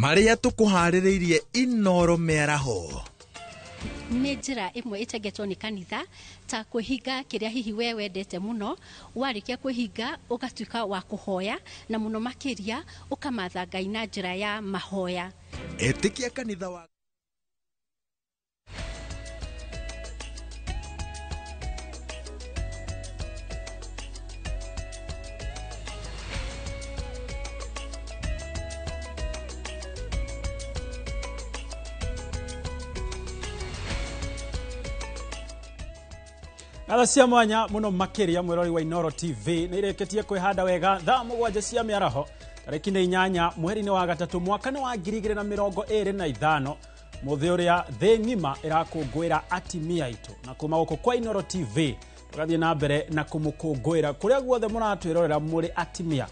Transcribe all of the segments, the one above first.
Marĩa tũkũharĩrĩirie Inoro mĩaraho. Nĩ njĩra ĩmwe ĩtengetwo nĩ kanitha ta kwĩhinga kĩrĩa hihi we wendete mũno, warĩkia kwĩhinga ũgatuĩka wa kũhoya na mũno makĩria ũkamatha Ngai na njĩra ya mahoya. Etĩkia kanitha wa Ngatho cia mwanya muno makiria mwirori wa Inoro TV nä irĩkĩtie kwĩhanda wega thaa 7 cia mĩaraho tarĩki nĩ 8 mweri-inĩ wa 3 mwaka nĩ wa 2025 mũthĩ ũrĩa thĩ ng'ima ĩrakũngũĩra atimia aitũ na kuma gũkũ kwa Inoro TV tũgathiĩ na mbere na kũmũkũngũĩra kũrĩa guothe mũratwĩrorera mũrĩ atimia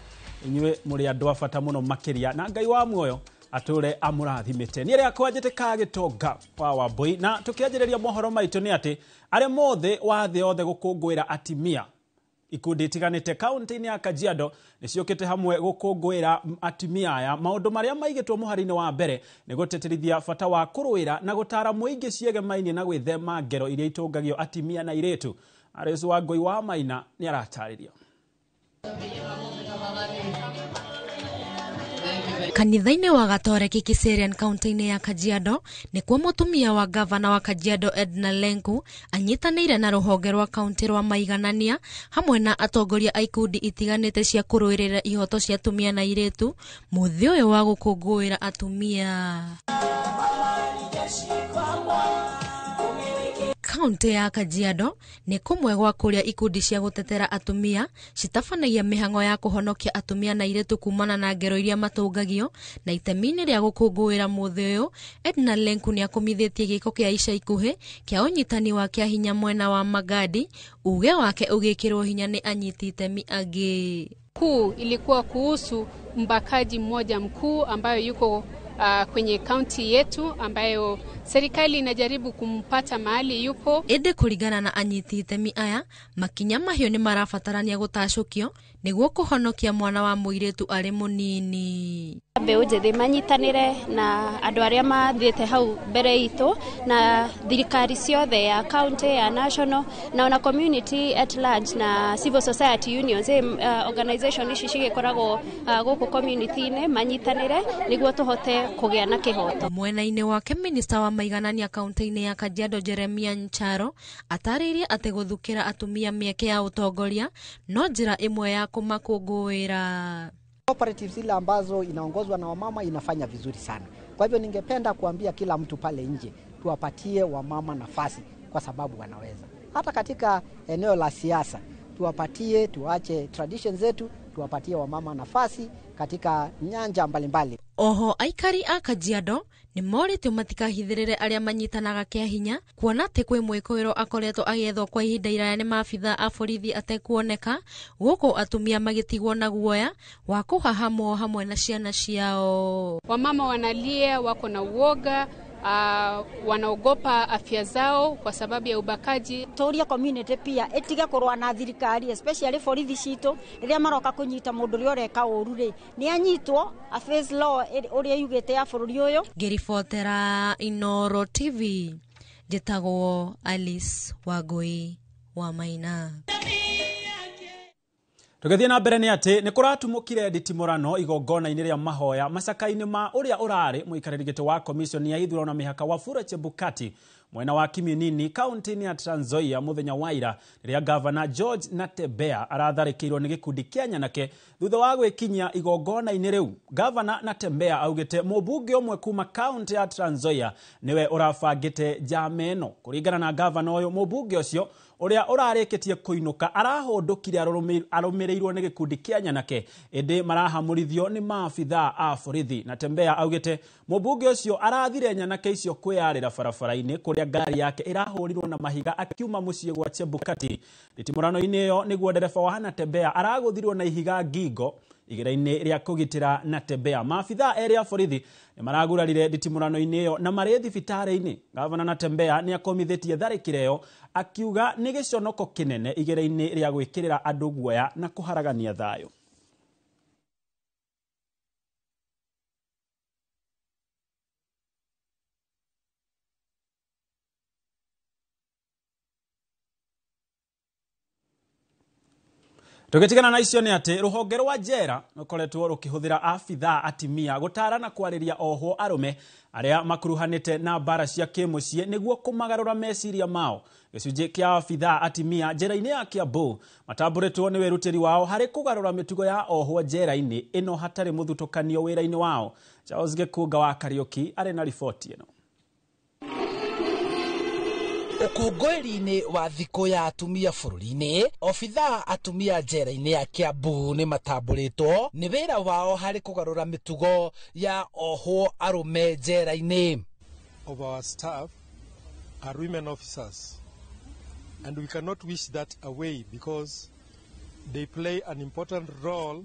inyuĩ mũrĩ andũ a bata mũno makĩria na Ngai wa muoyo atũre amũrathimĩte. Niĩ rĩakwa njĩtĩkaga gĩtonga wa Wambui na tũkĩanjĩrĩria mohoro maitũ nĩ atĩ arĩa mothe wa thĩ yothe gũkũngũĩra atimia ikundi itiganĩte kaunti-inĩ ya Kajiado nĩciũkĩte hamwe gũkũngũĩra atimia aya. Maũndũ marĩa maigĩtwo mũhari-inĩ wa mbere nĩ gũtĩtĩrithia bata wa kũrũĩra na gũtara mũingĩ ciegemainie na gwĩthema ngero iria itũngagio atimia na airĩtu. Alice Wangũi wa Maina nĩ aratarĩria. Kanitha-inĩ wa Gatoreki Kiserian kaunti-inĩ ya Kajiado nĩkuo mũtumia wa gavana wa Kajiado Edna Lenku anyitanĩire na rũhonge rwa kaunti rwa maiganania hamwe na atongoria a ikundi itiganĩte cia kũrũĩrĩra ihoto cia atumia na airĩtu mũthĩ ũyũ wa gũkũngũĩra atumia. Kaunti ya Kajiado nĩ kũmwe gwa kũrĩa ikundi cia gũtetera atumia citabanagia mĩhang'o ya kũhonokia atumia na airĩtu kumana na ngero iria matũngagio na itemi-inĩ rĩa gũkũngũĩra mũthĩ ũyũ Edna Lenku nĩakũmithĩtie gĩko kĩa ica ikuhĩ kĩa ũnyitani wa kĩahinya mwena wa Magadi, uge wake ũgĩkĩrwo hinya nĩ anyiti itemi angĩ. Kuu ilikuwa kuhusu mbakaji mmoja mkuu ambayo yuko kwenye kaunti yetu ambayo serikali inajaribu kumpata mahali yupo. Ĩndĩ kũringana na anyiti itemi aya makinya mahiũ nĩ marabatarania gũtacũkio nĩguo kũhonokia mwana wa mũirĩtu arĩ mũnini. Mbeũ njĩthĩ manyitanĩre na andũ arĩa mathiĩte hau mbere itũ na thirikari ciothe ya county ya national na ona community at large na civil society unions organization ici cigĩkoragwo gũkũ community-inĩ manyitanĩre nĩguo tũhote kũgĩa na kĩhoto. Mwena-inĩ wake minista wa maiganania kaunti-inĩ ya Kajiado Jeremia Ncharo atarĩirie atĩ gũthukĩra atumia mĩeke ya ũtongoria no njĩra ĩmwe ya kũmakũngũĩra. Cooperatives zile ambazo inaongozwa na wamama inafanya vizuri sana. Kwa hivyo ningependa kuambia kila mtu pale nje tuwapatie wamama nafasi kwa sababu wanaweza. Hata katika eneo la siasa tuwapatie, tuache tradition zetu, tuwapatie wamama nafasi katika nyanja mbalimbali. Oho aikari a Kajiado nĩ morĩtio matikahithĩrĩre arĩa manyitanaga kĩa hinya kuona atĩ kwĩ mwĩkũĩro akoretwo agĩethwo kwa ihinda iraya nĩ maabithaa a borithi atekuoneka gũkũ atumia magĩtigwo na guoya wa kũhahamwo hamwe na ciana ciao. Wamama wanalia, wako na uoga, wanaogopa afya zao kwa sababu ya ubakaji. Turia community pia ĩtige kũrũa na thirikari especially borithi citũ rĩrĩa maroka kũnyita mũndũ ũrĩa ũreka ũru rĩ nĩ anyitwo a face law ũrĩa yugĩte ya bũrũri ũyũ. Ngĩribotera Inoro TV njĩtagwo Alice Wangũi wa Maina. Tũgĩthiĩ na mbere nĩ atĩ nĩ kũratumũkire nditimũrano igongona-inĩ rĩa mahoya macaka-inĩ ma ũrĩa ũrarĩ mũikarĩri gĩtĩ wa commission ya ithurano na mĩhaka Wafula Chebukati mwena wa Kiminini kaunti-inĩ ya Trans Nzoia mũthenya wa ira rĩrĩa gavana George Natembeya aratharĩkĩirwo nĩ gĩkundi kĩa nyanake thutha wa gwĩkinyia igongona-inĩ rĩu. Gavana Natembeya augĩte mũmbunge ũmwe kuma kaunti ya Trans Nzoia nĩwe ũrabangĩte njama ĩno. Kũringana na gavana ũyũ, mũmbunge ũcio ũrĩa ũrarĩkĩtie kũinũka arahũndũkire arũmĩrĩirwo nĩ gĩkundi kĩa nyanake ĩndĩ marahamũrithio nĩ maabithaa a borithi. Natembeya augĩte mũmbunge ũcio arathire nyanake icio kwĩyarĩra barabara-inĩ kũrĩa ngari yake ĩrahũrirwo na mahiga akiuma mũciĩ gwa Chebukati. Nditimũrano-inĩ ĩyo nĩguo ndereba wa Natembeya aragũthirwo na ihiga ngingo igĩra-inĩ rĩa kũgitĩra Natembeya. Maabithaa erĩ a borithi nĩ maragurarire nditimũrano-inĩ ĩyo na marĩ thibitarĩ-inĩ. Gavana Natembeya nĩ akomithĩtie tharĩkĩro ĩyo akiuga nĩ gĩconoko kĩnene igĩra-inĩ rĩa gwĩkĩrĩra andũ guoya na kũharagania thayũ. Tũgĩtigana na icio nĩ atĩ rũhonge rwa njera rũkoretwo rũkĩhũthĩra abithaa atimia gũtara na kwarĩria ohwo arũme arĩa makuruhanĩte na mbara cia kĩmũciĩ nĩguo kũmagarũra meciria mao. Gĩcunjĩ kĩa abithaa atimia njera-inĩ ya Kiambu matambũrĩtwo nĩ wĩrutĩri wao harĩ kũgarũra mĩtugo ya ohwo njera-inĩ ĩno hatarĩ mũthutũkanio wĩra-inĩ wao. Charles Gĩkunga wa Kariũki arĩ na riboti ĩno. Ũkũngũĩri-inĩ wa thikũ ya atumia bũrũri-inĩ, obithaa atumia njera-inĩ ya Kiambu nĩ matambũrĩtwo nĩ wĩra wao harĩ kũgarũra mĩtugo ya ohwo arũme njera-inĩ. Of our staff are women officers, and we cannot wish that away because they play an important role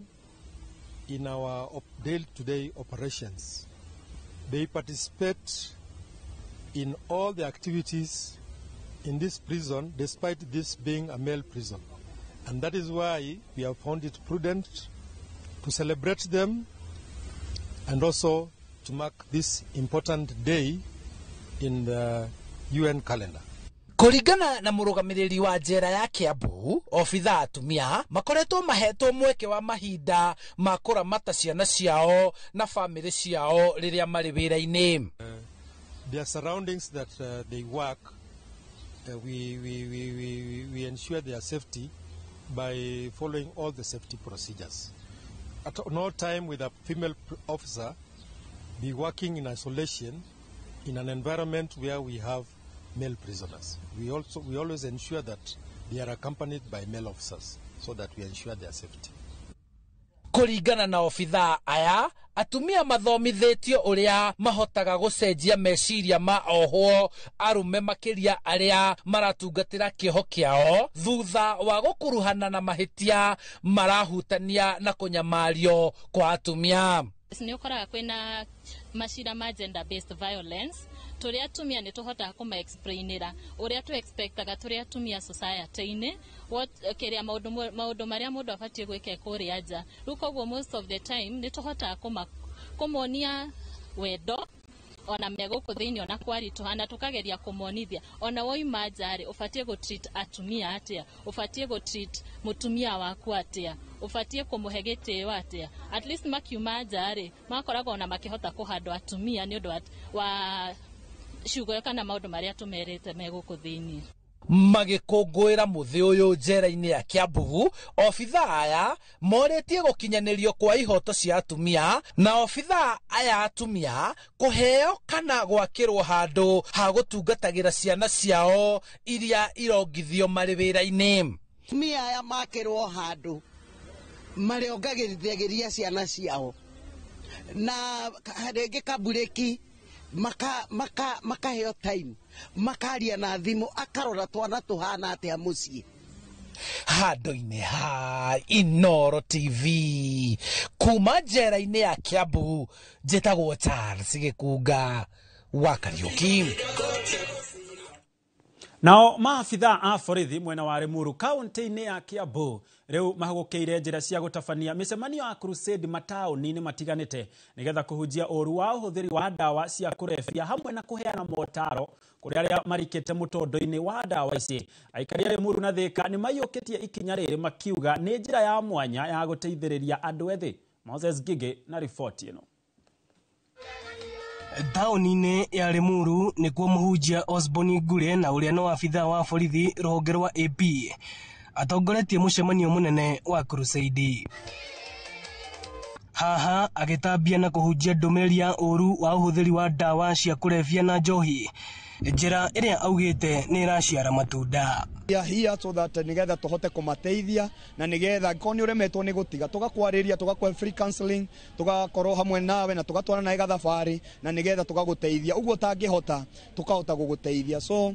in our day-to-day operations. They participate in all the activities in this prison, despite this being a male prison. And that is why we have found it prudent to celebrate them and also to mark this important day in the UN calendar. Kũringana na mũrũgamĩrĩri wa njera ya Kiambu, obithaa atumia makoretwo mahetwo mweke wa mahinda ma kũramata ciana ciao na bamĩrĩ ciao rĩrĩa marĩ wĩra-inĩ. Their surroundings that they work, we ensure their safety by following all the safety procedures. At no time will a female officer be working in isolation in an environment where we have male prisoners. We always ensure that they are accompanied by male officers so that we ensure their safety. Kũringana na obithaa aya, atumia mathomithĩtio ũrĩa mahotaga gũcenjia meciria ma ohwo arũme makĩria arĩa maratungatĩra kĩoho kĩao thutha wa gũkuruhana na mahĩtia marahutania na kũnyamario kwa atumia. Nĩ ũkoraga kwĩna macira ma gender based violence tũrĩa atumia nĩ tũhotaga kũma explainĩra ũrĩa tũ expectaga tũrĩa atumia society-inĩ kĩrĩa maũndũ marĩa mũndũ abatiĩ gwĩka kũrĩa nja. Rĩu koguo most of the time nĩ tũhotaga kũmonia wendo ona me gũkũ thĩinĩ ona kwaritũha, na tũkageria kũmonithia ona woima nja rĩ ũbatiĩ gũ treat atumia atĩa, ũbatiĩ gũ treat mũtumia waku atĩa, ũbatiĩ kũmũhe gĩtĩo atĩa. At least makiuma nja rĩ makoragwo ona makĩhota kũhandwo atumia nĩ ũndũ wa ciugo kana maũndũ marĩa tũmerĩte me gũkũ thĩinĩ. Magĩkũngũĩra mũthĩ ũyũ njera-inĩ ya Kiambu, obithaa aya morĩtie gũkinyanĩrio kwa ihoto cia atumia na obithaa aya atumia kũheo kana gwakĩrwo handũ ha gũtungatagĩra ciana ciao iria irongithio marĩ wĩra-inĩ. Atumia aya makĩrwo handũ marĩongagĩrĩria ciana ciao na rĩngĩ kaburĩki makaheo time makaria na thimũ akarora twana tũhana atĩa mũciĩ. Handũ-inĩ ha Inooro TV kuma njera-inĩ ya Kiambu, njĩtagwo Charles Gĩkunga wa Kariũki. Nao maabithaa a borithi mwena wa Limuru kaunti-inĩ ya Kiambu rĩu mahagũkĩire njĩra cia gũtabania mĩcemanio ya crusade mataũni-inĩ matiganĩte nĩgetha kũhunjia ũru wa ũhũthĩri wa ndawa cia kũrebia hamwe na kũheana motaro kũrĩ arĩa marikĩte mũtondo-inĩ wa ndawa ici. Aikari a Limuru na Thika nĩ maiyũkĩtie ikinya rĩrĩ makiuga nĩ njĩra ya mwanya ya gũteithĩrĩria andũ ethĩ. Moses Ngigĩ na riboti ĩno. Taũni-inĩ ya Limuru nĩkuo mũhunjia Osborn Ngure na ũrĩa no abithaa wa borithi rũhonge rwa AP atongoretie mũcemanio mũnene wa crusade. Haha agĩtambia na kũhunjia ndũmĩrĩri ya ũru wa ũhũthĩri wa ndawa cia kũrebia na njohi, njĩra ĩrĩa augĩte nĩ ĩraciara matunda. We are here so that nigetha tuhote kumateithia na nigetha ko ni uremetwo ni gutiga tugakwariria tugakwa free counseling tugakorwo hamwe nawe na tugatwara nawe gathabari na nigetha tugaguteithia uguo tangihota tukahota guguteithia. So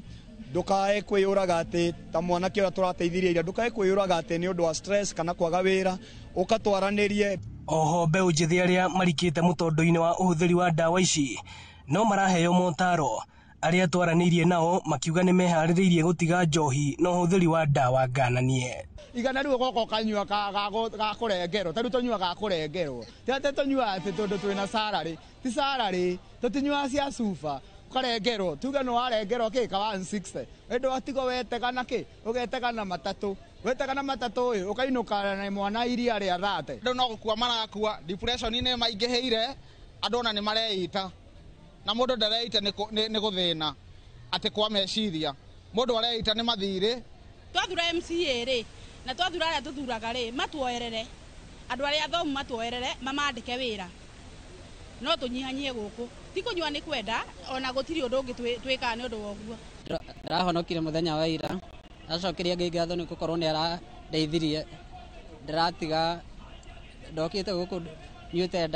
ndukae kwiyuraga ati ta mwanake uria turateithirie ira, ndukae kwiyuraga ati ni undu wa stress kana kwaga wira, ukatwaranirie. Oho mbeũ njĩthĩ arĩa marikĩte mũtondo-inĩ wa ũhũthĩri wa ndawa ici no maraheo motaro. Arĩa twaranĩirie nao makiuga nĩ meharĩrĩirie gũtiga njohi na ũhũthĩri wa ndawa ngananie. Igana rĩu ũgoka ũkanyua ga kũrengerwo, ta rĩu tũnyuaga ga kũrengerwo, ti atĩ tũnyuaga atĩ tondũ twĩna salary, ti salary, tũtinyuaga cia cuba, ũkarengerwo, tuge nĩ warengerwo kĩ ka 160, ĩndĩ watigwo wetega na kĩ, ũgetega na matatũ, Wetaga na matatũ ĩ ũkainũka na mwana iria rĩa 30. Andũ no gũkua marakua, depression nĩ maingĩhĩire, andũ ona nĩ mareita. Na mũndũ ndareita nĩ gũthĩna atĩ kwa meciria. Mũndũ areita nĩ mathirĩ. Twathura MCA rĩ na twathura arĩa tũthuraga rĩ matuoerere. Andũ arĩa athomu matuoerere mamandĩke wĩra. No tũnyihanyihie gũkũ. Ti kũnyua nĩ kwenda ona gũtirĩ ũndũ ũngĩ twĩkaga nĩ ũndũ wa ũguo. Ndĩrahonokire mũthenya wa ira. Ndacokeria Ngai ngatho nĩ gũkorwo nĩ arandeithirie. Ndĩratiga ndokĩte gũkũ nyuĩte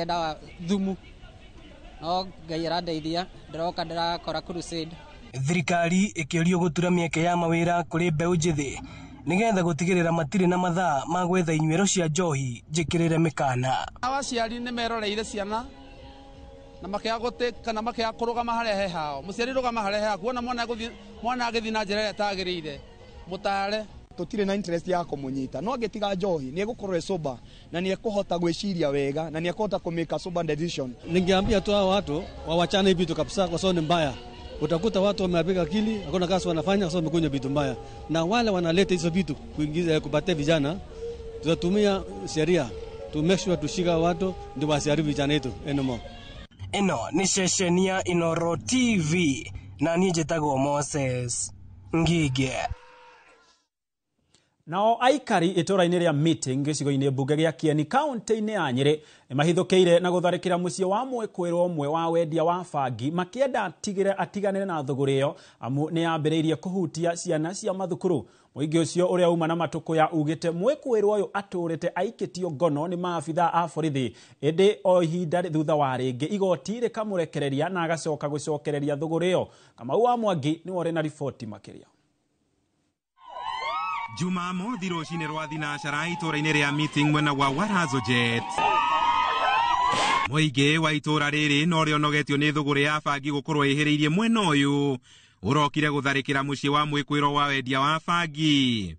ndawa thumu. No Ngai arandeithia ndĩroka ndĩrakora crusade. Thirikari ĩkĩũrio gũtura mĩeke ya mawĩra kũrĩ mbeũ njĩthĩ nĩgetha gũtigĩrĩra matirĩ na mathaa ma gwetha inyuĩro cia njohi njĩkĩrĩre mĩkana. Aciari nĩ meroreire ciana na makĩaga gũtĩ kana makĩaga kũrũgama harĩa he hao. Mũciari rũgama harĩa he haku, wona mwana agĩthiĩ na njĩra ĩrĩa ĩtagĩrĩire, mũtare. Tũtirĩ na interest ya kũmũnyita, no angĩtiga njohi nĩ egũkorwo e sober na nĩ ekũhota gwĩciria wega na nĩ ekũhota kũmake a sober decision. Ningeambia tu hao watu wawachane hivi vitu kabisa, kwa sababu ni mbaya. Utakuta watu wameharibika akili, hakuna kazi wanafanya kwa sababu wamekunywa vitu mbaya. Na wale wanaleta hizo vitu kuingiza kupatia vijana, tutatumia sheria to make sure tushika watu ndio wasiharibu vijana wetu anymore. Ĩno nĩ ceceni ya Inoro TV na niĩ njĩtagwo Moses Ngige. Nao aikari itũra-inĩ rĩa Meeting gĩcigo-inĩ mbunge gĩa Kieni kaunti-inĩ ya Nyĩrĩ nĩmahithũkĩire na gũtharĩkĩra mũciĩ wa mwĩkũĩrwo ũmwe wa wendia wa bangi makĩenda atiganĩre na thũgũrĩ ĩyo amu nĩyambĩrĩirie kũhutia ciana cia mathukuru. Mũingĩ ũcio ũrĩa uma na matũkũya ugĩte mwĩkũĩrwo ũyũ atũrĩte aikĩtio ngono nĩ maabithaa a borithi ĩndĩ o ihinda thutha wa rĩngĩ igoti rĩkamũrekereria na agacoka gũcokereria thũgũrĩ ĩyo. Kamau wa Mwangi nĩwe ũrĩ na riboti makĩria. Jumamothi rũcinĩ rwa thinacara itũra-inĩ rĩa Meeting mwena wa Warazo Jet. Mũingĩ wa itũra rĩrĩ no rĩonogetio nĩ thũgũrĩ ya bangi gũkorwo ĩhĩrĩirie mwena ũyũ ũrokire gũtharĩkĩra mũciĩ wa mwĩkwĩrwo wa wendia wa bangi.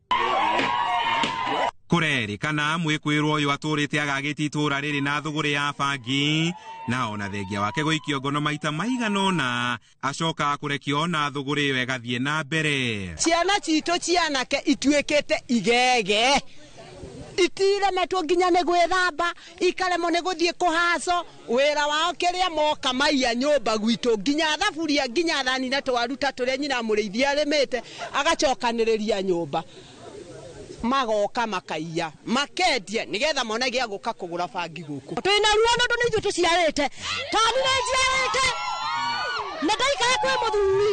Kũrerĩkana mwĩkwĩrwo ũyũ atũrĩte agagĩte itũra rĩrĩ na thũgũrĩ ya bangi na ona thengia wake gũikio ngono maita maigana ũna acoka kũrekio na thũgũrĩ ĩyo ĩgathiĩ na mbere. Ciana citũ cianake ituĩkĩte igege, itiremetwo nginya nĩ gwĩthamba, ikaremwo nĩ gũthiĩ kũhaco wĩra wao kĩrĩa moka maiya nyũmba gwitũ, nginya thaburia nginya thani na twaruta tũrĩa nyina mũrĩithi arĩmĩte agacokanĩrĩria nyũmba, magoka makaiya makendia nigetha mone gĩa gũka kũgũra bangi gũkũ. Twĩna ruo tondũ nĩ ithuĩ tũciarĩte, tondũ nĩ njiarĩte na ndaikara kwĩ mũthuri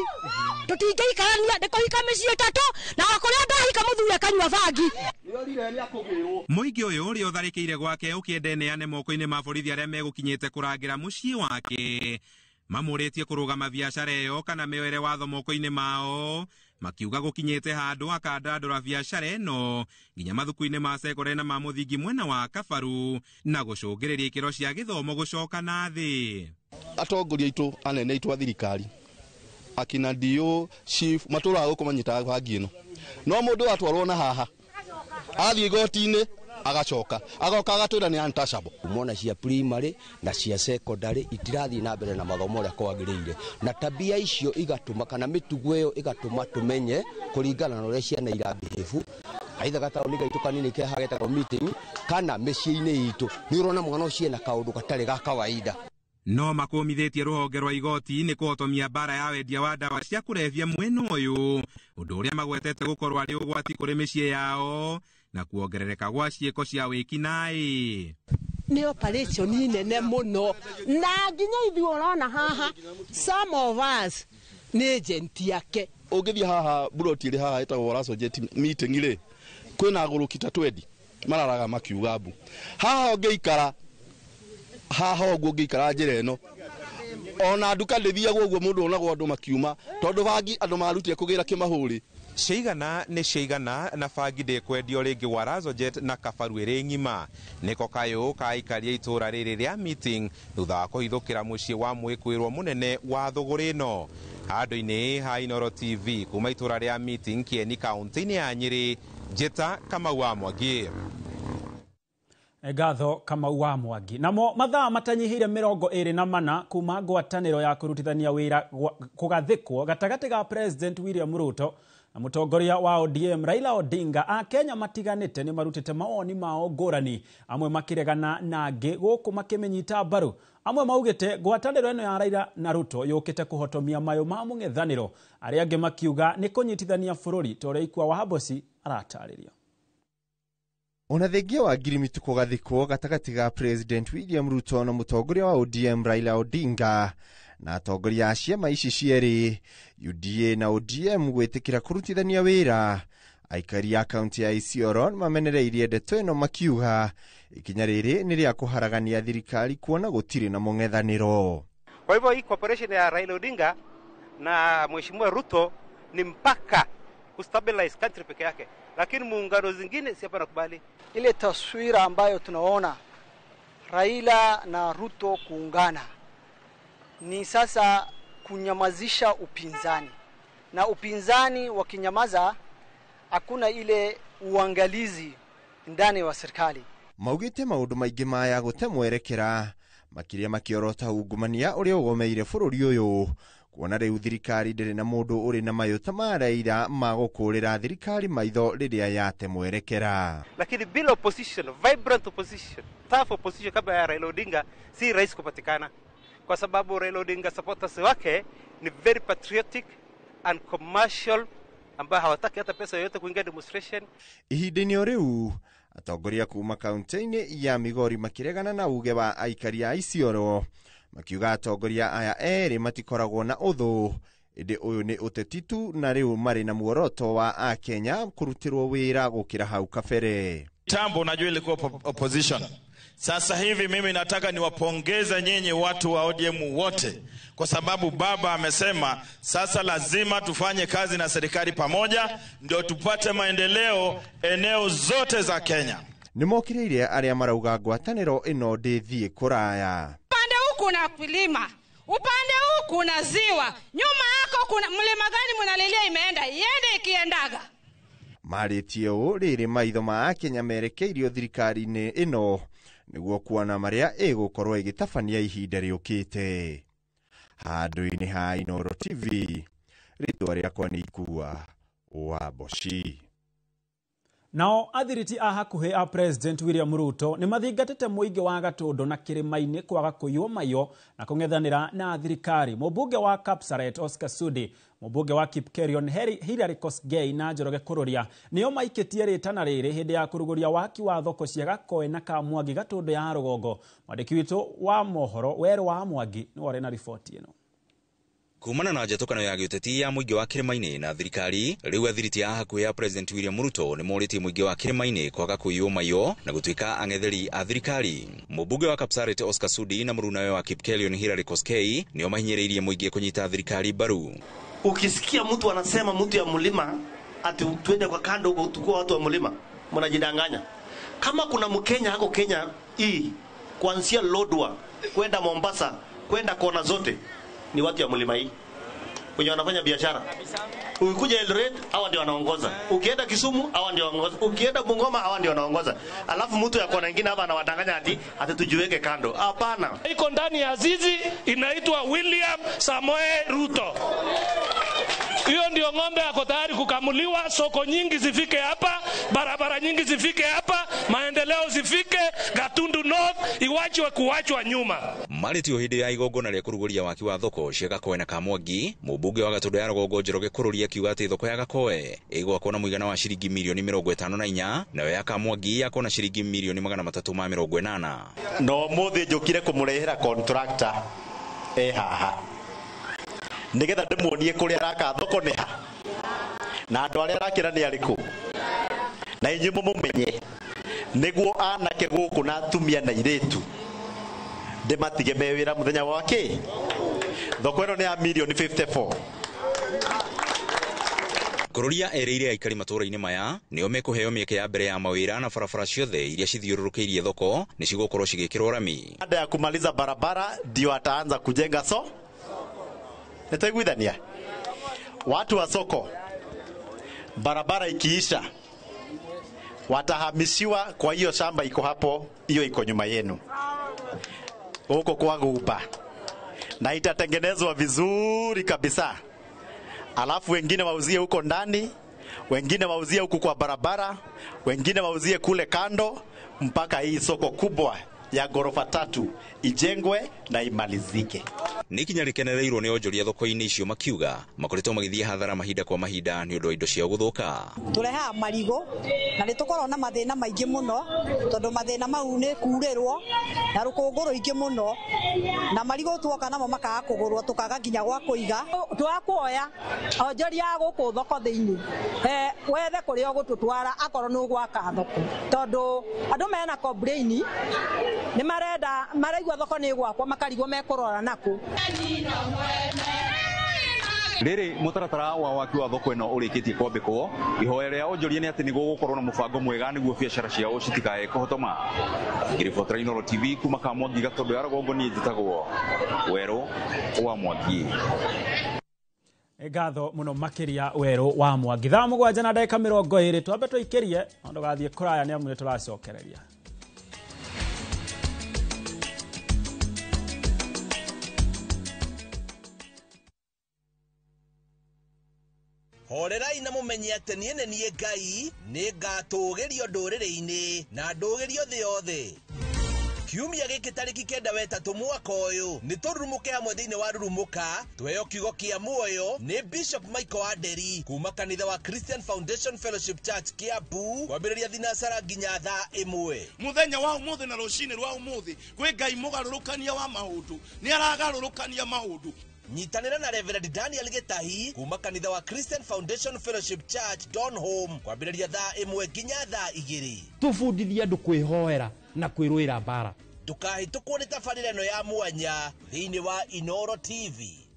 tũtingĩikarania nĩ kũhika mĩciĩ ĩtatũ na o kũrĩa ndahika mũthuri akanyua bangi. Mũingĩ ũyũ ũrĩa ũtharĩkĩire gwake ũkĩenda eneane moko-inĩ ma borithi arĩa megũkinyĩte kũrangĩra mũciĩ wake mamũrĩtie kũrũgama biacara ĩyo kana meoere watho moko-inĩ mao makiuga gũkinyĩte handũ akandandũra biacara ĩno nginya mathuku-inĩ ma cekorere na ma mũthingi mwena wa Kabaru na gũcũngĩrĩria ikĩro cia gĩthomo gũcoka na thĩ. Atongoria aitũ anene aitũ a thirikari akina DO chief matũraga gũkũ manyitaga bangi ĩno, no mũndũ atwarwo na haha athiĩ igoti-inĩ agacoka agoka agatwĩra nĩ untouchable. Mona cia primary na cia secondary itirathiĩ na mbere na mathomo ũrĩa kwagĩrĩire, na tabia icio igatũma kana mĩtugo ĩyo ĩgatũma tũmenye kũringana na ũrĩa ciana irabehave aitha gataũni gaitũ kanini keha getagwo Meeting kana mĩciĩ-inĩ itũ nĩ ũrona mwana ũcio ena kaũndũ gatarĩ ga kawaida. No makũmithĩtie rũhonge rwa igoti nĩ kũhotomia mbara ya wendia wa ndawa cia kũrebia mwena ũyũ, ũndũ ũrĩa magwetete gũkorwo arĩ ũgwati kũrĩ mĩciĩ yao na kuongerereka gwa ciĩko cia wĩkinaĩ. Nĩ operation nene mũno na nginya ithuĩ ũrona haha some of us nĩ agent yake. Ũngĩthiĩ haha buroti ĩrĩ haha ĩtagwo Warazo Jet Meeting rĩ, kwĩna agũrũki ta 20 mararaga makiuga mbu. Haha ũngĩikara haha ũguo ũngĩikara njĩra ĩno ona nduka ndĩthiagwo ũguo mũndũ onagwo andũ makiuma tondũ bangi andũ marutire kũgĩra kĩmahũri. Ciigana nĩ ciigana na bangi ndĩkwendio rĩngĩ Warazo Jet na Kabaru ĩrĩ ng'ima. Nĩko kayũ ka aikaria itũra rĩrĩ rĩa Meeting thutha wa kũhithũkĩra mũciĩ wa mwĩkwĩrwo mũnene wa thũgũrĩ ĩno. Handũ-inĩ ha Inoro TV kuma itũra rĩa Meeting Kieni kaunti-inĩ ya Nyĩrĩ, Njĩta Kamau wa Mwangi. Ngatho Kamau wa Mwangi. Namo mathaa matanyihĩire 24 kuma ngwatanĩro ya kũrutithania wĩra kũgathĩkwo gatagatĩ ga President William Ruto na mũtongoria wa ODM Raila Odinga, Akenya matiganĩte nĩ marutĩte mawoni mao ngũrani, amwe makĩregana na angĩ gũkũ makĩmĩnyita mbaru. Amwe maugĩte ngwatanĩro ĩno ya Raila na Ruto yũkĩte kũhotomia mayũ ma mũng'ethanĩro, arĩa angĩ makiuga nĩ kũnyitithania bũrũri ta ũrĩa Ikua wa Habosi aratarĩria. Ona thengia wa ngirimiti kũgathĩkwo gatagatĩ ga President William Ruto na mũtongoria wa ODM Raila Odinga na atongoria a ciama ici cierĩ UDA na ODM gwĩtĩkĩra kũrutithania wĩra, aikari a kaunti ya Isiolo nĩmamenereirie ndeto ĩno makiuga ikinya rĩrĩ nĩ rĩa kũharagania thirikari kuona gũtirĩ na mũng'ethanĩro. Kwa hivyo hii cooperation ya Raila Odinga na Mheshimiwa Ruto ni mpaka kustabilize country peke yake, lakini muungano zingine si hapa nakubali. Ile taswira ambayo tunaona Raila na Ruto kuungana ni sasa kunyamazisha upinzani, na upinzani wakinyamaza hakuna ile uangalizi ndani wa serikali. Maugite maundu maingi maya gute mwerekera makiria makiorota ungumania uria ugomeire bururi uyu kuona riu thirikari ndiri na mundu uri na mayo ta ma Raila ma gukurira thirikari maitho riria yate mwerekera. Lakini bila opposition, vibrant opposition, tough opposition kama ya Raila Odinga si rahisi kupatikana, kwa sababu Raila Odinga supporters wake ni very patriotic and commercial, ambao hawataki hata pesa yoyote kuingia demonstration. Ihinda-inĩ o rĩu atongoria kuma kaunti-inĩ ya Migori makiregana na uge wa aikari a Isiolo makiuga atongoria aya erĩ matikoragwo na ũthũ, ĩndĩ ũyũ nĩ ũteti tu na rĩu marĩ na muoroto wa Akenya kũrutĩrwo wĩra gũkĩra hau kabere. Kitambo unajua ilikuwa opposition. Sasa hivi mimi nataka niwapongeze nyinyi watu wa ODM wote, kwa sababu baba amesema sasa lazima tufanye kazi na serikali pamoja ndio tupate maendeleo eneo zote za Kenya. Nĩmokĩrĩire arĩa marauga ngwatanĩro ĩno ndĩthiĩ kũraya. Upande huu kuna kilima, upande huu kuna ziwa, nyuma yako kuna mlima gani mnalilia imeenda, iende ikiendaga. Marĩtie ũũ rĩrĩ maitho ma Akenya merekeirio thirikari-inĩ ĩno nĩguo kuona marĩa ĩgũkorwo ĩgĩtabania ihinda rĩũkĩte. Handũ-inĩ ha Inooro TV, rĩtwa rĩakwa nĩ Ikua wa Mboci. Nao athiriti a hakuhĩ a President William Ruto nĩ mathingatĩte mũingĩ wa Gatũndũ na Kĩrĩma-inĩ kwaga kũiywo maiyo na kũng'ethanĩra na thirikari. Mũmbunge wa Kapsaret Oscar Sudi, mũmbunge wa Kipkerion Hilary Kosgei na Njoroge Kururia nĩo maikĩtie rĩtana rĩrĩ hĩndĩ ya kũrugũria waki wa thoko cia Gakoe na Kamwangi Gatũndũ ya rũgongo. Mwandĩki witũ wa mohoro Werũ wa Mwangi nĩwe ũrĩ na riboti ĩno. Kumana na njatũkano ya gĩũteti ya mũingĩ wa Kĩrĩma-inĩ na thirikari, rĩu athiriti a hakuhĩ ya President William Ruto nĩ morĩtie mũingĩ wa Kĩrĩma-inĩ kwaga kũiywo maiyo na gũtuĩka ang'etheri a thirikari. Mũmbunge wa Kapsaret Oscar Sudi na mũrunawe wa Kipkelion Hilary Koskei nĩo mahinyĩrĩirie mũingĩ kũnyita thirikari mbaru. Ukisikia mtu anasema mtu ya mlima ati tuende kwa kando huko tukua watu wa mlima, mnajidanganya. Kama kuna Mkenya hako Kenya hii kuanzia Lodwar kwenda Mombasa kwenda kona zote ni watu ya mlima hii wenye wanafanya biashara. Ukikuja Eldoret hawa ndio wanaongoza, ukienda Kisumu hawa ndio wanaongoza, ukienda Bungoma hawa ndio wanaongoza. Alafu mtu ya kona nyingine hapa anawadanganya ati tujiweke kando. Hapana. Iko ndani ya zizi inaitwa William Samoei Ruto. Hiyo ndio ng'ombe ako tayari kukamuliwa. Soko nyingi zifike hapa, barabara nyingi zifike hapa, maendeleo zifike Gatundu North, iwachwe kuwachwa nyuma. Marĩtio hĩndĩ ya igongona rĩa kũrugũria waki wa thoko cia Gakoe na Kamwangi, mũmbunge wa Gatũndũ ya rũgongo Njoroge Kururia akiuga atĩ thoko ya Gakoe ĩgwakwo na mũigana wa ciringi milioni 54 nayo ya Kamwangi yakwo na ciringi milioni 380. No mũthĩ njũkire kũmũrehera contractor haha nigetha ndimuonie kuria araka thoko nĩ ha na andũ arĩa arakĩra nĩ arĩkũ na inyuĩ mũmũmenye nĩguo anake gũkũ na atumia na airĩtu ndĩmatige me wĩra mũthenya wa kĩ. Thoko ĩno nĩ ya milioni 54. Kururia erĩire aikari matũũra-inĩ maya nĩo mekũheo mĩeke ya mbere ya mawĩra na barabara ciothe iria cithiũrũrũkĩirie thoko nĩ cigũkorwo cigĩkĩrwo rami. Baada ya kumaliza barabara ndio ataanza kujenga so nitaiguithania watu wa soko, barabara ikiisha watahamishiwa kwa hiyo shamba iko hapo, hiyo iko nyuma yenu huko kwa Guba, na itatengenezwa vizuri kabisa, alafu wengine wauzie huko ndani, wengine wauzie huku kwa barabara, wengine wauzie kule kando, mpaka hii soko kubwa ya ghorofa 3 ijengwe na imalizike. Nĩ ikinya rĩkenereirwo nĩ onjoria thoko-inĩ icio makiuga makoretwo magĩthiĩ hathara mahinda kwa mahinda nĩ ũndũ wa indo ciao gũthũka. Tũrehaga marigũ na nĩ tũkoragwo na mathĩna maingĩ mũno tondũ mathĩna mau nĩ kurĩrwo na rũkũngũ rũingĩ mũno na marigũ tuoka namo makaga kũgũrwo tũkaga nginya gwa kũiga. Twakuoya onjoria gũkũ thoko thĩinĩ wethe kũrĩa ũgũtũtwara akorwo nĩ ũgwaka thoko tondũ andũ mena complain nĩ marenda maraigua thoko nĩ gwakwo makarigwo mekũrora nakũ. Rĩrĩ mũtaratara wa waki wa thoko ĩno ũrĩkĩtie kwambĩkwo, ihoya rĩa onjoria nĩ atĩ nĩ gũgũkorwo na mũbango mwega nĩguo biacara ciao citikae kũhotoma. Ngĩribotera Inooro TV kuma Kamwangi Gatondo ya Rũgongo, niĩ njĩtagwo Werũ wa Mwangi. Ngatho muno makiria Werũ wa Mwangi. Thaa 7:20 twambe tũikĩrie no ndũgathiĩ kũraya nĩ amu nĩ tũracokereria. Horerai na mumenye atĩ niĩ nĩ niĩ Ngai, nĩ ngatũũgĩrio ndũrĩrĩ-inĩ na ndũũgĩrio thĩ yothe. Kiumia gĩkĩ tarĩki 9 wetatũ mwaka ũyũ nĩ tũrurumũke hamwe thĩinĩ wa Rurumũka tweheo kiugo kĩa muoyo nĩ Bishop Michael Aderi kuma kanitha wa Christian Foundation Fellowship Church Kiambu kwambĩrĩria thinacara nginya thaa 1. Muthenya wa ũmũthĩ na rũcinĩ rwa ũmũthĩ kwĩ Ngai mũgarũrũkania wa maũndũ, nĩ aragarũrũkania maũndũ. Nyitanĩra na Reverend Daniel Gĩtahi kuma kanitha wa Christian Foundation Fellowship Church Donholm kwambĩrĩria thaa 1 nginya thaa 2. Tũbundithie andũ kwĩhoera na kwĩrũĩra mbara. Ndũkahĩtũkwo nĩ tabarĩra ĩno ya mwanya thĩinĩ wa Inooro TV.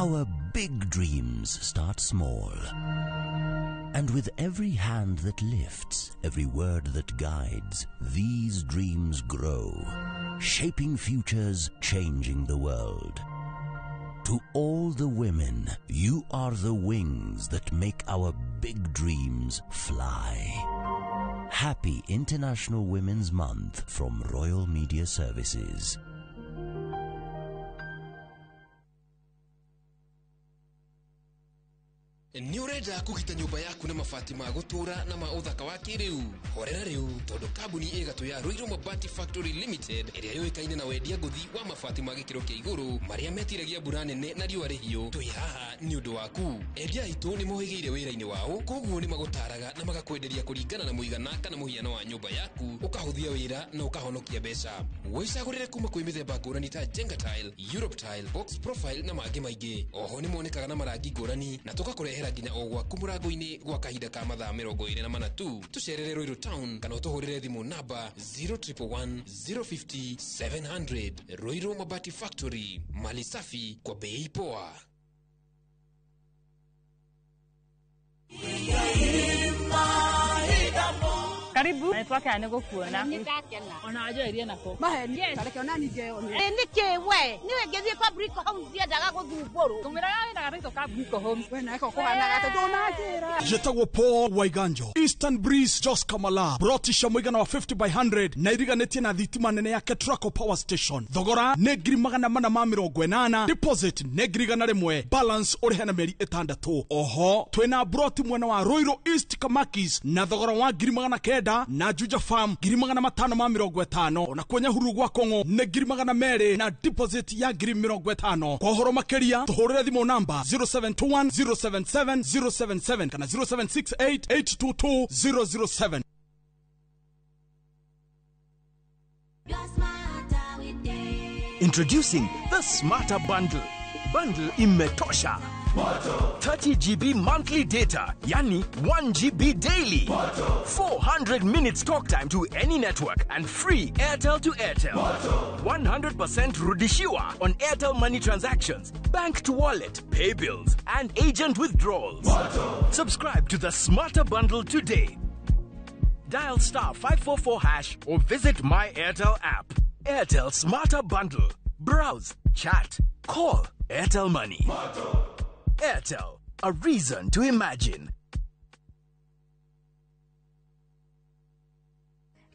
Our big dreams start small. And with every hand that lifts, every word that guides, these dreams grow, shaping futures, changing the world. To all the women, you are the wings that make our big dreams fly. Happy International Women's Month from Royal Media Services. Nĩ ũrenda kũgita nyũmba yaku na mabati ma gũtũũra na ma ũthaka wa kĩrĩu? Horera rĩu tondũ kambuni ĩgatũ ya Ruiru Mabati Factory Limited ĩrĩa yũĩkaine na wendia ngũthi wa mabati ma gĩkĩro kĩa igũrũ marĩa metiragia mbura nene na riũa rĩhiũ, twĩ haha nĩ ũndũ waku. Endia aitũ nĩ mohĩgĩire wĩra-inĩ wao, koguo nĩ magũtaraga na magakwenderia kũringana na mũigana kana mũhiano wa nyũmba yaku, ũkahũthia wĩra na ũkahonokia mbeca. Wĩcagũrĩre kuma kwĩ mĩthemba ngũrani ta Jenga Tile, Europe Tile, Box Profile na mangĩ maingĩ. Oho nĩ monekaga na marangi ngũrani na tũgakũrehera nginya o gwaku mũrango-inĩ gwa kahinda ka mathaa 24 tu. Tũcerere Ruiru Town kana ũtũhũrĩre thimũ namba 0111 050 700. Ruiru Mabati Factory, mali safi kwa bei poa. Karibu. Nitwakena nĩ gũkuona. Ona njoerie nako. Maheni. Tareke ona ni ngeyone. Nĩkĩ we? Niwe ngĩthiĩ kwa Brico Homes ndiendaga gũthumbũrwo. Tũmĩraga wĩra gathaitũ ka Brico Homes. We nako kũhanaga atĩ ndũnanjĩra. Njĩtagwo Paul Waiganjo. Eastern Breeze Jos Kamala. Broti mũigana wa 50 by 100 na iriganĩtie na thitima nene ya Ketraco Power Station. Thogora nĩ 480,000. Deposit nĩ 100,000. Balance ũrĩhe na mĩeri 6. Oho twĩna broti mwena wa Ruiru East Kamakis na thogora wa 900 na Juja Farm 550. Ona kwa Nyahururu gwa Kong'o nĩ 200,000 na deposit ya 50,000. Kwa ũhoro makĩria tũhũrĩre thimũ namba 0721 077 077 kana 0768 822 007. Introducing the Smarter Bundle. Bundle imetosha. 30 GB monthly data, yani 1 GB daily. 400 minutes talk time to any network and free Airtel to Airtel. 100% rudishiwa on Airtel money transactions, bank to wallet, pay bills, and agent withdrawals. Subscribe to the Smarter Bundle today. Dial *544# or visit my Airtel app. Airtel Smarter Bundle. Browse, chat, call. Airtel Money. Airtel, a reason to imagine.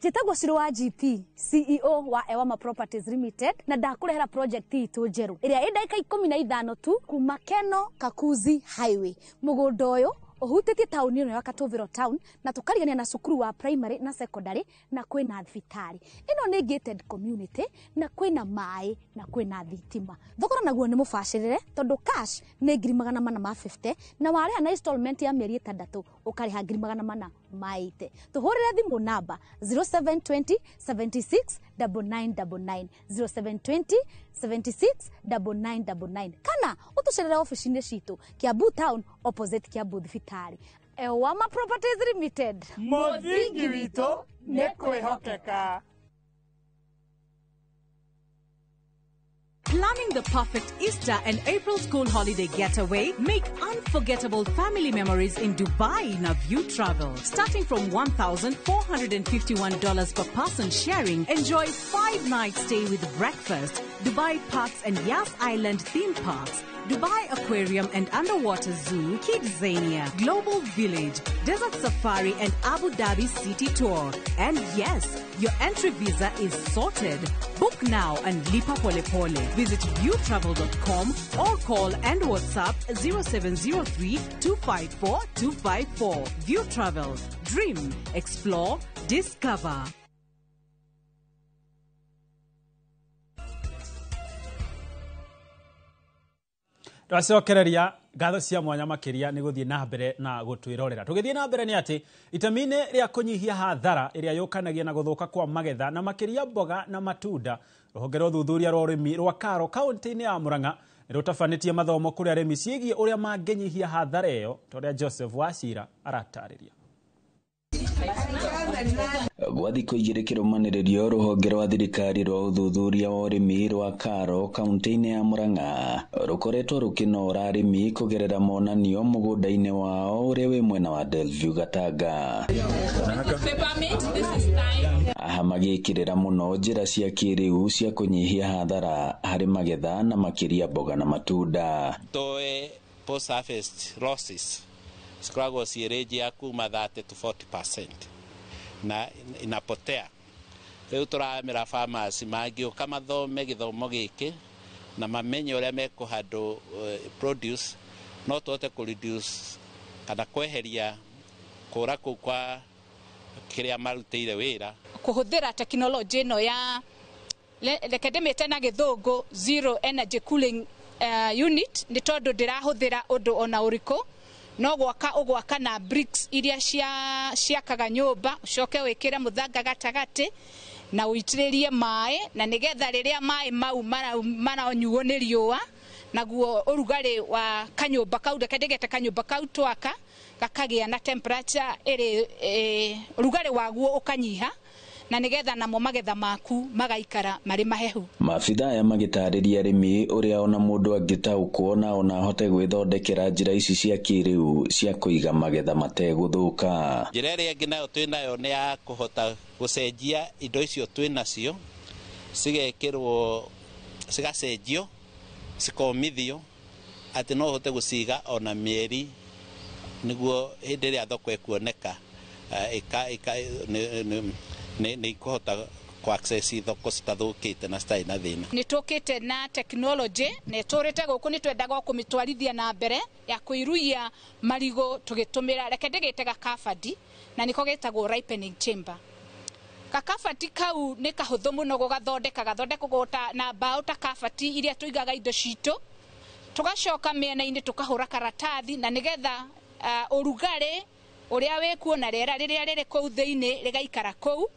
Njĩtagwo Shiro wa GP, CEO wa Ewama Properties Limited, na ndakũrehera project itũ njerũ ĩrĩa ĩ ndagĩka 15 tu kuma Keno Kakuzi Highway. Mũgũnda ũyũ ũhutĩtie taũni ĩno ya Katũvĩro town na tũkarigania na cukuru wa primary na secondary na kwĩna thibitarĩ. Ĩno nĩ gated community na kwĩna maĩ na kwĩna thitima. Thogora naguo nĩ mũbacĩrĩre tondũ cash nĩ 450,000 na warĩha na installment ya mĩeri 6 ũkarĩha 480,000. Tũhũrĩre thimũ namba 0720 76 9999, 0720 76 9999, kana ũtũcerere ofici-inĩ citũ Kiambu town opposite Kiambu thibitarĩ. Ewama Properties Limited, Mũthingi witũ nĩ kwĩhokeka. Planning the perfect Easter and April school holiday getaway? Make unforgettable family memories in Dubai in a View Travel. Starting from $1,451 per person sharing, enjoy 5-night stay with breakfast, Dubai Parks and Yas Island theme parks, Dubai Aquarium and Underwater Zoo, Kidzania, Global Village, Desert Safari and Abu Dhabi City Tour. And yes, your entry visa is sorted. Book now and lipa pole pole. Visit viewtravel.com or call and WhatsApp 0703 254 254. View Travel. Dream, explore, discover. Twacokereria ngatho cia mwanya makiria ni guthie na mbere na gutwirorera. Tugithie na mbere ni ati itemi-ini ria kunyihia hathara iria yukanagia na guthuka kwa magetha na makiria mboga na matunda, ruhonge rwa ũthuthuria rwa ũrĩmi rwa Karo kaunti-inĩ ya Murang'a nĩ rũtabanĩtie mathomo kũrĩ arĩmi ciĩgiĩ ũrĩa mangĩnyihia hathara ĩyo, ta ũrĩa Joseph Wachira aratarĩria. Gwa thikũ igĩrĩ kĩrũmanĩrĩrio, rũhonge rwa thirikari rwa ũthuthuria wa ũrĩmi rwa Karo kaunti-inĩ ya Murang'a rũkoretwo rũkĩnoora arĩmi kũgerera monanio mũgũnda-inĩ wao ũrĩa wĩ mwena wa Delview Gatanga. Aha magĩkĩrĩra mũno njĩra cia kĩrĩu cia kũnyihia hathara harĩ magetha na makĩria mboga na matunda. Toe post harvest losses cikoragwo ciĩ range ya kuma 30 to 40% na inapotea. Rĩu tũramĩra farmers mangĩũka mathome gĩthomo gĩkĩ na mamenye ũrĩa mekũhandũ produce, no tũhote kũ reduce kana kweheria kũra kũu kwa kĩrĩa marutĩire wĩra. Kũhũthĩra tekinoronjĩ ĩno ya reke ndĩmĩte na gĩthũngũ zero energy cooling unit, nĩ tondũ ndĩrahũthĩra ũndũ ona ũrĩkũ, no gwaka ũgwaka na bricks iria ciakaga nyũmba, ũcoke wĩkĩre mũthanga gatagatĩ na ũitĩrĩrie maĩ, na nĩgetha rĩrĩa maĩ mau maranyuo nĩ riũa, naguo ũrugarĩ wa kanyũmba kau, reke ndĩgete kanyũmba kau twaka, gakagĩa na temperature ĩrĩ ũrugarĩ waguo ũkanyiha, na nigetha namo magetha maku magaikara marĩ mahehu. Maabitha aya magĩtarĩria arĩmi ũrĩa ona mũndũ angĩtaũkwo na ona ahote gwĩthondekera njĩra ici cia kĩrĩu cia kũiga magetha mategũthũka. Njĩra ĩrĩa ĩngĩ nayo twĩ nayo nĩ ya kũhota gũcenjia indo icio twĩ nacio, cigekĩrwo, cigacenjio, cikomithio atĩ no ũhote gũciga ona mĩeri nĩguo hĩndĩ ĩrĩa thoko ĩkuoneka nĩ ikũhota kũ access thoko citathũkĩte na citarĩ na thĩna. Nĩ tũkĩte na tekinoronjĩ na ĩtũrĩte gũkũ, nĩ twendaga kũmĩtwarithia na mbere ya kũiruia marigũ tũgĩtũmĩra, reke ndĩgĩte gakabati na nĩko gĩtagwo ripening chamber. Gakabati kau nĩ kahũthũ mũno gũgathondeka, gathondekagwo na mbaũ ta kabati iria tũigaga indo citũ, tũgacoka mĩena-inĩ tũkahũra karatathi na nĩgetha ũrugarĩ ũrĩa wĩkuo na rĩera rĩrĩa rĩrĩ kũu thĩinĩ rĩgaikara kũu,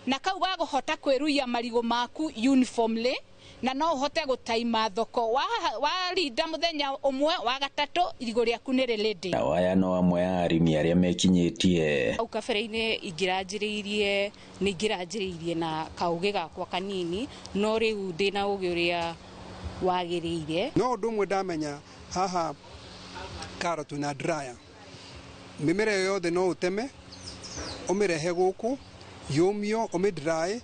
na kau gagũhota kwĩruia marigũ maku uniformly, na no ũhote gũtaima thoko warinda mũthenya ũmwe wa gatatũ irigũ rĩaku nĩ rĩrĩndĩ. Nao aya no amwe a arĩmi arĩa mekinyĩtie. Hau kabere-inĩ ingĩranjĩrĩirie nĩ ingĩranjĩrĩirie na kaũgĩ gakwa kanini, no rĩu ndĩna ũgĩ ũrĩa wagĩrĩire. No ũndũ ũmwe ndamenya haha Karo twĩna dryer, mĩmera ĩyo yothe no ũteme ũmĩrehe gũkũ yũmio, ũmĩ dry,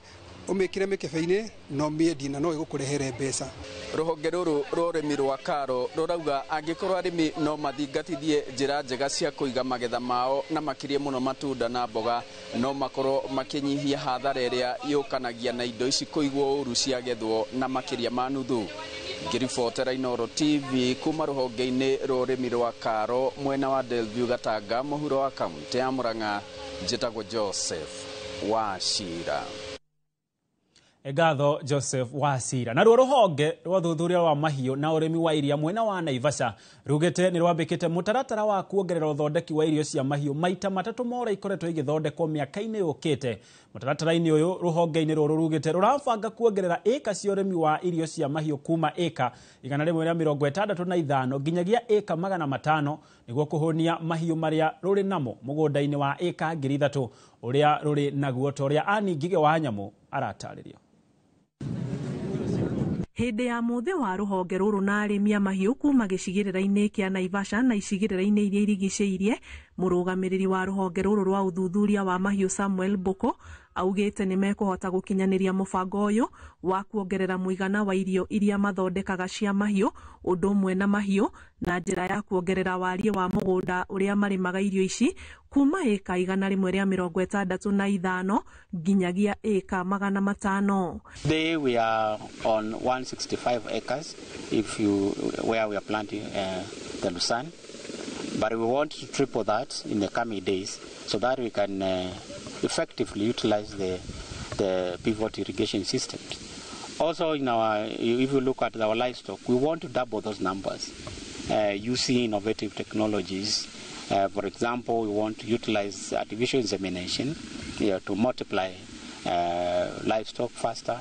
ũmĩkĩre mĩkebe-inĩ na ũmĩendie na no ĩgũkũrehere mbeca. Rũhonge rũrũ rwa ũrĩmi rwa KALRO rũrauga angĩkorwo arĩmi no mathingatithie njĩra njega cia kũiga magetha mao na makĩria mũno matunda na mboga, no makorwo makĩnyihia hathara ĩrĩa yũkanagia na indo ici kũigwo ũru ciagethwo na makĩria ma nuthu. Ngĩribotera Inooro TV kuma rũhonge-inĩ rwa ũrĩmi rwa KALRO mwena wa Delview Gatanga, mũhuro wa kaunti ya Murang'a, njĩtagwo Joseph Wachira. Ngatho Joseph Wachira. Naruo rũhonge rwa ũthuthuria wa mahiũ na ũrĩmi wa iria mwena wa Naivasha rugĩte nĩ rwambĩkĩte mũtaratara wa kuongerera ũthondeki wa irio cia mahiũ maita matatũ ma ũrĩa ikoretwo igĩthondekwo mĩaka-inĩ yũkĩte. Mũtaratara-inĩ ũyũ rũhonge-inĩ rũrũ rugĩte rũrabanga kuongerera ĩka cia ũrĩmi wa irio cia mahiũ kuma ĩka 165 nginyagia ĩka 500 nĩguo kũhũnia mahiũ marĩa rũrĩ namo mũgũnda-inĩ wa ĩka 3000 ũrĩa rũrĩ naguo ta ũrĩa Annie Ngigĩ wa Nyamũ aratarĩria. Hĩndĩ ya mũthĩ wa rũhonge rũrũ na arĩmi a mahiũ kuma gĩcigĩrĩra-inĩ kĩa Naivasha na icigĩrĩra-inĩ iria irigicĩirie, mũrũgamĩrĩri wa rũhonge rũrũ rwa ũthuthuria wa mahiũ Samuel Boko augĩte nĩ mekũhota gũkinyanĩria mũbango ũyũ wa kuongerera mũigana wa irio iria mathondekaga cia mahiũ ũndũ ũmwe na mahiũ na njĩra ya kuongerera wariĩ wa mũgũnda ũrĩa marĩmaga irio ici kuma ĩka 165 nginyagia ĩka 500. Today we are on 165 acres if you where we are planting the lucerne, but we want to triple that in the coming days so that we can effectively utilize the pivot irrigation systems. Also, in our, if you look at our livestock, we want to double those numbers using innovative technologies. For example, we want to utilize artificial insemination to multiply livestock faster.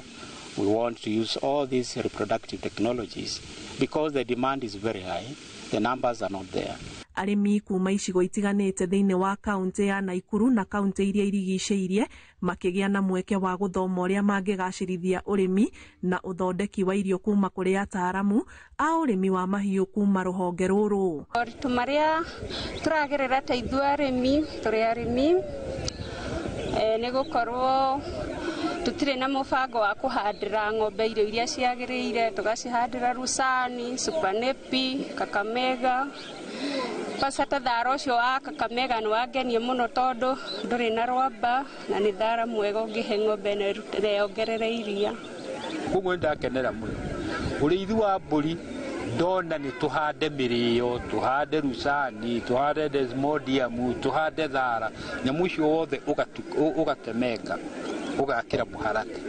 We want to use all these reproductive technologies because the demand is very high, the numbers are not there. Arĩmi kuma icigo itiganĩte thĩinĩ wa kaunti ya Naikuru na kaunti iria irigicĩirie makĩgĩa na mweke wa gũthoma ũrĩa mangĩgacĩrithia ũrĩmi na ũthondeki wa irio kuma kũrĩ ataaramu a ũrĩmi wa mahiũ kuma rũhonge rũrũ. Moritũ marĩa tũragerera ta ithuĩ arĩmi, tũrĩ arĩmi nĩ gũkorwo tũtirĩ na mũbango wa kũhandĩra ng'ombe irio iria ciagĩrĩire, tũgacihandĩra Rusani, Supanepi, Kakamega. Kwanza ta thara ũcio wa Kakamega nĩ wangenia mũno tondũ ndũrĩ na rwamba na nĩ thara mwega ũngĩhe ng'ombe na yongerere iria. Koguo nĩ ndakenera mũno ũrĩithi wa mbũri, ndona nĩ tũhande mĩrĩo, tũhande Rusani, tũhande Desmodium, tũhande thara, nyamũ icio wothe ũgatemeka ũgakĩra mũharatĩ.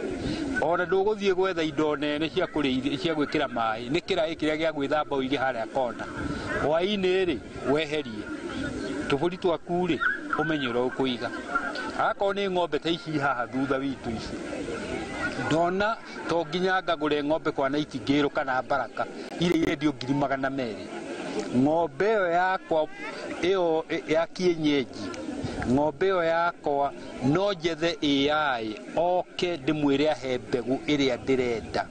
Ona ndũgũthiĩ gwetha indo nene cia kũrĩithia cia gwĩkĩra maĩ, nĩ kĩraĩ kĩrĩa gĩa gwĩthamba ũige harĩa kona. Hwaĩ-inĩ rĩ weherie tũbũri twaku rĩ ũmenye ũrĩa ũkũiga. Akorwo nĩ ng'ombe ta ici haha thutha witũ ici, ndona to nginya ngagũre ng'ombe kwa Nightingale kana Baraka iria irendio 200,000. Ng'ombe ĩyo yakwa ĩyo ya kienyeji, ng'ombe ĩyo yakwa no njethe AI oke ndĩmwĩre ahe mbegũ ĩrĩa ndĩrenda.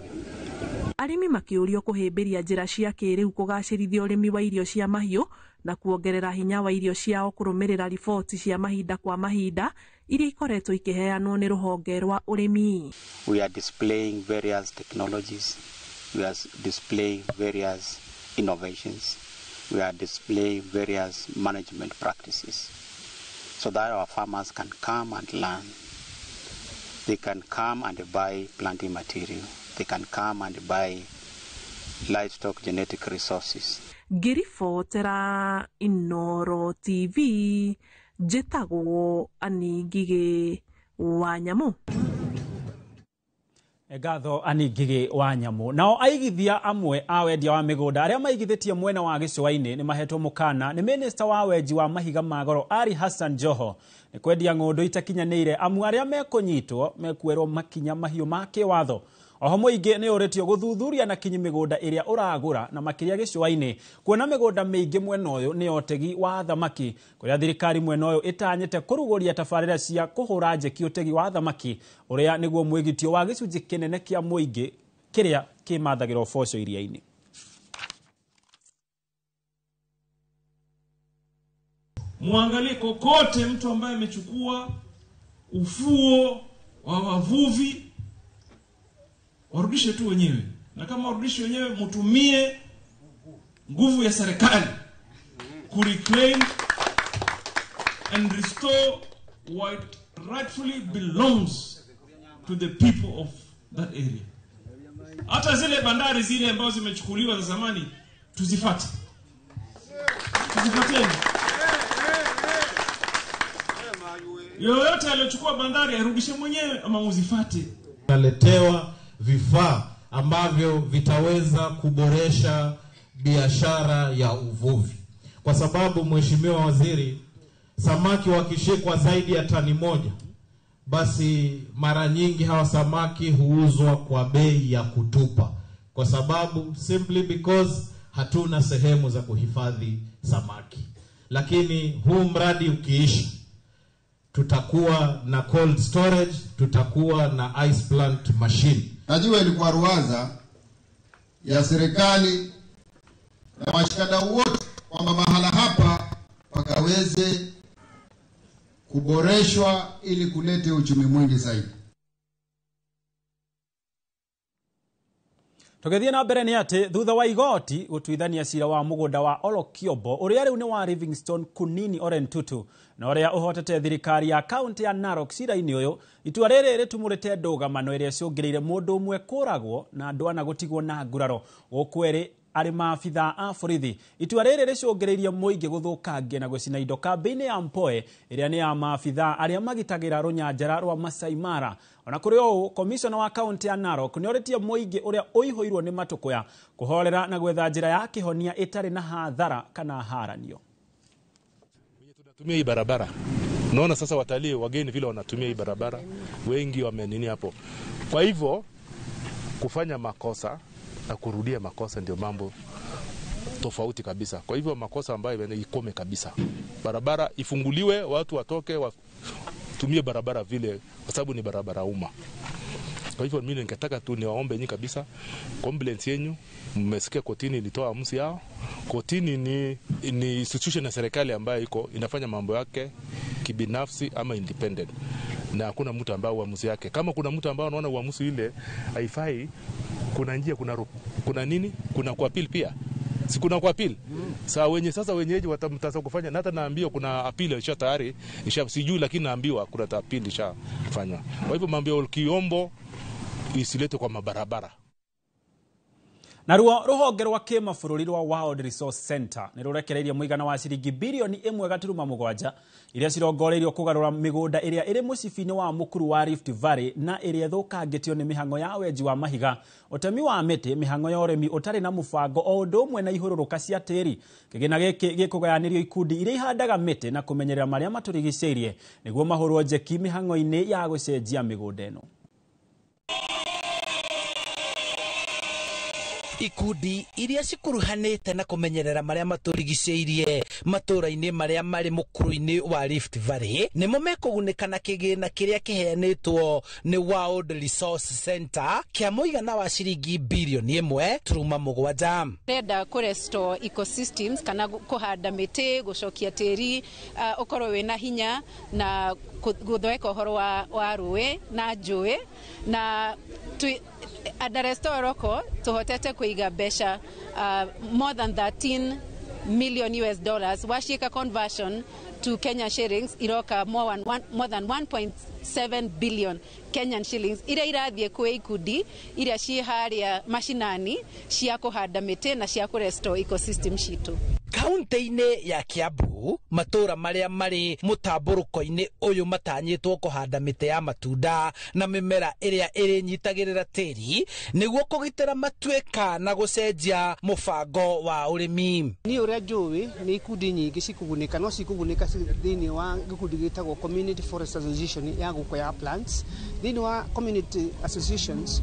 Arĩmi makĩũrio kũhĩmbĩria njĩra cia kĩrĩu kũgacĩrithia ũrĩmi wa irio cia mahiũ na kuongerera hinya wa irio ciao kũrũmĩrĩra riboti cia mahinda kwa mahinda iria ikoretwo ikĩheanwo nĩ rũhonge rwa ũrĩmi. We are displaying various technologies, we are displaying various innovations, we are displaying various management practices so that our farmers can come and learn. They can come and buy planting material. They can come and buy livestock genetic resources. Ngĩribotera Inooro TV, njĩtagwo Annie Ngigĩ wa Nyamũ. Ngatho Annie Ngigĩ wa Nyamũ. Nao aigithia amwe a wendia wa mĩgũnda arĩa maigithĩtie mwena wa gĩcũa-inĩ nĩ mahetwo mũkana nĩ minista wa wenji wa mahiga ma goro Ali Hassan Joho nĩ kwendia ng'ũndũ itakinyanĩire, amu arĩa mekũnyitwo mekuerwo makinya mahiũ ma kĩwatho. Oho mũingĩ nĩ ũrĩtio gũthuthuria na kinyi mĩgũnda ĩrĩa ũragũra na makĩria gĩcũa-inĩ, kuona mĩgũnda mĩingĩ mwena ũyũ nĩ ũtegi wa thamaki, kũrĩa thirikari mwena ũyũ ĩtanyĩte kũrugũria tabarĩra cia kũhũra njeki ũtegi wa thamaki ũrĩa nĩguo mwĩgitio wa gĩcunjĩ kĩnene kĩa mũingĩ kĩrĩa kĩmathagĩra ũboco iria-inĩ. Muangalie kokote mtu ambaye amechukua ufuo wa wavuvi, warudishe tu wenyewe. Na kama warudishi wenyewe, mtumie nguvu ya serikali ku reclaim and restore what rightfully belongs to the people of that area. Hata zile bandari zile ambazo zimechukuliwa za zamani tuzifate. Tuzifateni. Yoyote aliyochukua bandari arudishe mwenyewe ama uzifate. Naletewa vifaa ambavyo vitaweza kuboresha biashara ya uvuvi. Kwa sababu Mheshimiwa Waziri, samaki wakishikwa zaidi ya tani 1, basi mara nyingi hawa samaki huuzwa kwa bei ya kutupa, kwa sababu simply because hatuna sehemu za kuhifadhi samaki. Lakini huu mradi ukiisha, tutakuwa na cold storage, tutakuwa na ice plant machine. Najua ilikuwa ruwaza ya serikali na washikadau wote kwamba mahala hapa pakaweze kuboreshwa ili kulete uchumi mwingi zaidi. Tũgĩthiĩ na mbere nĩ atĩ thutha wa igoti gũtuithania cira wa mũgũnda wa Olokiobo ũrĩa rĩu nĩ wa Livingstone Kunini Orentutu na ũrĩa ũhotete thirikari ya kaunti ya Narok cira-inĩ ũyũ, itua rĩrĩ rĩtumũrĩte ndũgamano ĩrĩa ĩcũngĩrĩire mũndũ ũmwe kũragwo na andũ ana gũtigwo na nguraro gũkũ erĩ arĩ maabithaa a borithi. Itua rĩrĩ rĩcũngĩrĩirie mũingĩ gũthũkangia na gũcina indo kambĩ-inĩ ya Mpoe ĩrĩa nĩ ya maabithaa arĩa magitagĩra rũnyanjara rwa Masai Mara. Ona kũrĩ ũũ, komishona wa kaunti ya Narok nĩorĩtie mũingĩ ũrĩa ũihũirwo nĩ matũkũya kũhorera na gwetha njĩra ya kĩhonia ĩtarĩ na hathara kana haranio. Tunatumia hii barabara. Naona sasa watalii wageni vile wanatumia hii barabara, wengi wamenini hapo. Kwa hivyo kufanya makosa na kurudia makosa ndio mambo tofauti kabisa. Kwa hivyo makosa ambayo ikome kabisa. Barabara ifunguliwe, watu watoke watumie barabara vile, kwa sababu ni barabara umma. Kwa hivyo mimi ningetaka tu niwaombe nyinyi kabisa, complaints yenu mmesikia kotini ilitoa amri yao. Kotini ni institution ya serikali ambayo iko inafanya mambo yake kibinafsi ama independent. Na hakuna mtu ambaye uamuzi yake. Kama kuna mtu ambaye anaona uamuzi ile haifai, kuna njia, kuna nini? Kuna kwa appeal pia. Si kuna kwa appeal? Sasa wenye sasa wenyeji watamtasa kufanya, na hata naambiwa kuna appeal isha tayari, isha sijui, lakini naambiwa kuna appeal ishafanywa. Kwa hivyo mambo ya Kiombo isilete kwa mabarabara. Naruo ruhonge rwa kĩmabũrũri rwa World Resource Center nĩ rũrekereirie mũigana wa ciringi birioni 1.7 iria cirongoreirio kũgarũra mĩgũnda ĩrĩa ĩrĩ mũcibi-inĩ wa mũkuru wa Rift Valley na ĩrĩa ĩthũkangĩtio nĩ mĩhang'o ya wenji wa mahiga, ũtemi wa mĩtĩ, mĩhang'o ya ũrĩmi ũtarĩ na mũbango o ũndũ ũmwe na ihũrũrũka cia tĩri. Kĩgĩna gĩkĩ gĩkũgayanĩrio ikundi iria ihandaga mĩtĩ na kũmenyerera marĩa matũrigicĩirie nĩguo mahũrwo njeki mĩhang'o-inĩ ya gũcenjia mĩgũnda ĩno. Ikundi iria cikuruhanĩte na kũmenyerera marĩa matũrigicĩirie matũra-inĩ marĩa marĩ mũkuru-inĩ wa Rift Valley nĩmo mekũgunĩka na kĩgĩna kĩrĩa kĩheanĩtwo nĩ World Resource Center kĩa mũigana wa ciringi birioni 1.7. Renda kũ restore ecosystems kana kũhanda mĩtĩ, gũcokia tĩri ũkorwo wĩna hinya na gũthondeka ũhoro wa rũĩ na njũĩ na under Restore Oroko tuhotete kuiga mbeca more than 13 million US dollars washika conversion to Kenya shillings iroka more than 1.7 billion Kenyan shillings ira irathie kwe ikundi iria ci haria mashinani cia kuhanda mĩtĩ na cia ku restore ecosystem citu. Kaunti-inĩ ya Kiambu matũra marĩa marĩ mũtambũrũko-inĩ ũyũ matanyĩtwo kũhanda mĩtĩ ya matunda na mĩmera ĩrĩa ĩrĩnyitagĩrĩra tĩri nĩguo kũgitĩra matuĩka na gũcenjia mũbango wa ũrĩmi. Niĩ ũrĩa njũĩ nĩ ikundi nyingĩ cikũgunĩka, no cikũgunĩka thĩinĩ wa gĩkundi gĩtagwo Community Forest Association ya gũkũ ya plants. Thĩinĩ wa community associations